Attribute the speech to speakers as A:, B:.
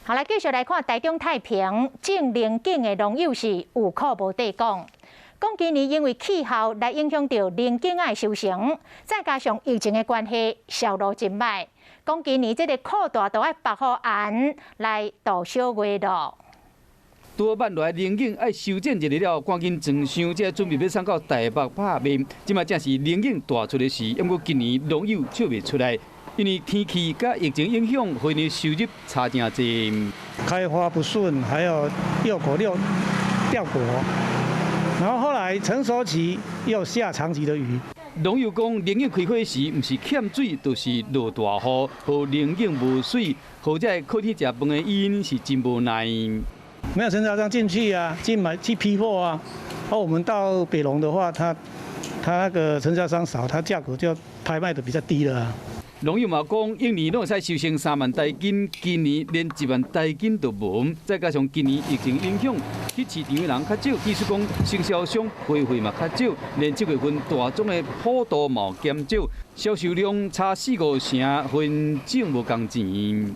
A: 好，來繼續來看台中太平種龍井的農友是有苦無得講。講今年因為氣候來影響著龍井仔的收成，再加上疫情的關係，銷路真䆀。講今年這个擴大都愛縛予絚來度小月囉。
B: 拄慢落來龍井愛修剪一下了，趕緊裝箱，這準備欲送到台北拍賣。這馬正是龍井大出的時，毋過今年農友笑袂出來，因為天氣佮疫情影響，花呢收入差誠濟。
C: 開花不順，還有幼果又掉果，然後後來成熟期又下長期的雨。
B: 農友講，龍井開花時，毋是欠水，就是落大雨，予龍井無水，予這個靠天食飯的𪜶是真無奈。
C: 沒有承銷商進去啊，進買去批貨啊。而我們到北農的話，他那個承銷商少，他價格就拍賣的比較低了。
B: 農友嘛講，往年攏會使收成3萬台斤，今年連1萬台斤都無。再加上今年疫情影響，去市場的人較少，意思講承銷商批貨嘛較少，連這月份大宗的幅度嘛減少，銷售量差四五成，分種無仝錢。